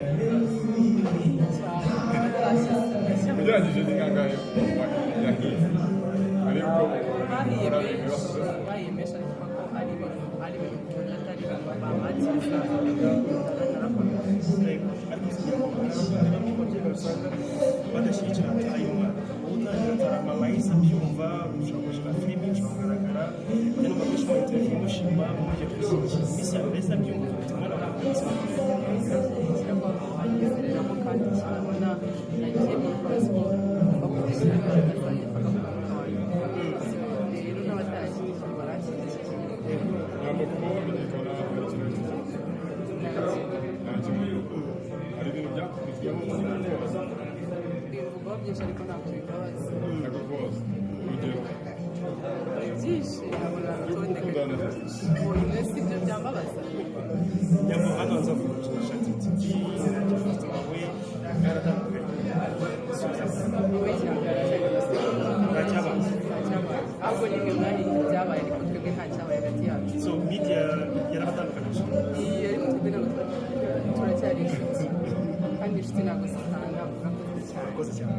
Cyane. Ugereranyije ni kangahe yahiye mbere yuko Bahiye ukora benshi. Ibibazo? Bahiye benshi, ariko ko ari ibintu ukunda, atari ibintu bamatiriza, narakomeje. Ariko si hari bamwe mu babyeyi usanga badashyigikira ataye umwana ubu utangira atara, mama yahise abyumva, ushobora gukina filime, ushobora kugaragara njya numva kenshi mu interview mushima mujye gushyigikira iminsi yawe, mbese abyumva ufite umwana wawe ndetse Anshyigikira ko anyizereramo, kandi ikibona nagiye muri gukora siporo ngomba gutegura imbaraga zanjye mpaka ku mwuka wanjye. Rero n'abatarashyigikiye baranshyigikiye. Ntabwo kuba wamenyekana hari ikintu nta kimwe, hari ibintu byakubisweho muri kubaza? Bimvugwaho byinshi, ariko ntabwo bibabaza. Ntabwo kubaza urugero? Ni byinshi, ntabwo nabitondeka. Gukundana na Oya, si ibyo byambabaza. Nyambo hano hanze avuga gukinisha titi na Fiston wawe mwaratandukanye. Wowe cyane. Nta cyabaye? Nta cyabaye, ahubwo nimwe mwari ibyabaye, ariko twebwe nta cyabaye hagati yacu. So media yarabatandukanyije? Iyi, ariko twebwe ntabwo turacyari inshuti, kandi inshuti ntabwo zitanga. Urakoze cyane. Urakoze cyane.